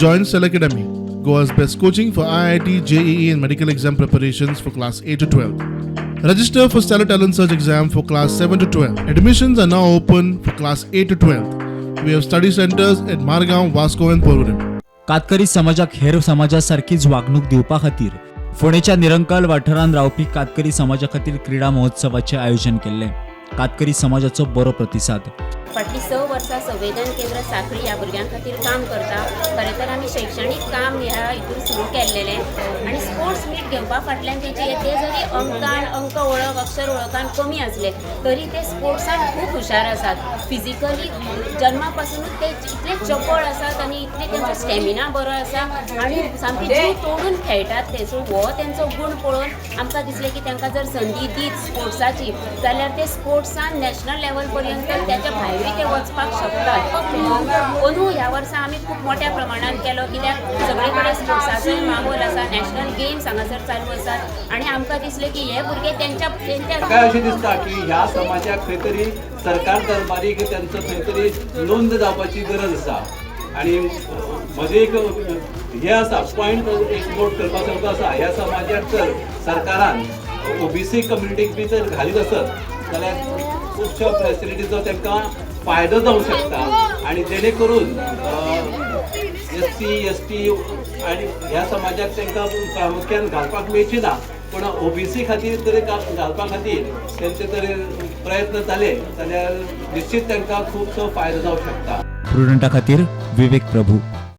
Join Cell Academy, Goa's best coaching for IIT, JEE, and medical exam preparations for class 8 to 12. Register for Stellar Talent Search exam for class 7 to 12. Admissions are now open for class 8 to 12. We have study centers at Margaon, Vasco, and Porvorim. Katkari समाजाक हेर समाजा सारकीच वागणूक दिवपा खातीर फोंडेच्या निरंकाल वाठारांत रावपी कातकरी समाजा खातीर क्रिडा महोत्सवाचें आयोजन केल्लें. कातकरी समाजाचो बरो प्रतिसाद. फाटलीं 6 वर्सां संवेदन केंद्र साखळी ह्या भुरग्यां खातीर काम करता. खरें तर आमी शैक्षणीक काम ह्या हितून सुरू केल्लेलें आनी स्पोर्ट्स मीट घेवपा फाटल्यान तेजी ते जरी अंकान अंक वळख, अक्षर वळखान कमी आसले तरी ते स्पोर्ट्सान खूब हुशार आसात. फिजिकली जल्मा पासुनूच ते इतले चपळ आसात आनी इतले तेंचो स्टॅमिना बरो आसा आनी सामके जीव तोडून खेळटात ते. सो हो तेंचो गूण पळोवन आमकां दिसलें की तांकां जर संदी दीत स्पोर्ट्साची जाल्यार ते स्पोर्ट्सान नॅशनल लेवल पर्यंत, त्याच्या भायरूय ते वचपाक शकतात. अंदू ह्या वर्सा आमी खूब मोठ्या प्रमाणान केलो, कित्याक सगळे कडेन स्पोर्ट्साचो माहोल आसा, नॅशनल गेम्स हांगासर चालू आसात आनी आमकां दिसलें की हे भुरगे तेंच्या तेंच्या म्हाका अशें दिसता की ह्या समाजाक खंय तरी सरकार दरबारीक तेंचो खंय तरी नोंद जावपाची गरज आसा. आनी म्हजें एक हें आसा, पॉयंट एक नोट करपा सारको आसा. ह्या समाजाक जर सरकारान ओबीसी कम्युनिटीक बी जर घालीत आसत जाल्यार खुबश्या फेसिलिटीचो तांकां फायदो जावंक शकता आनी जेणे करून एस सी, एस टी आनी ह्या समाजाक तांकां प्रामुख्यान घालपाक मेळची ना, पूण ओबीसी खातीर तरी घालपा खातीर तेंचे तरी प्रयत्न जाले जाल्यार निश्चित तांकां खुबसो फायदो जावंक शकता. प्रुडंटा खातीर विवेक प्रभू.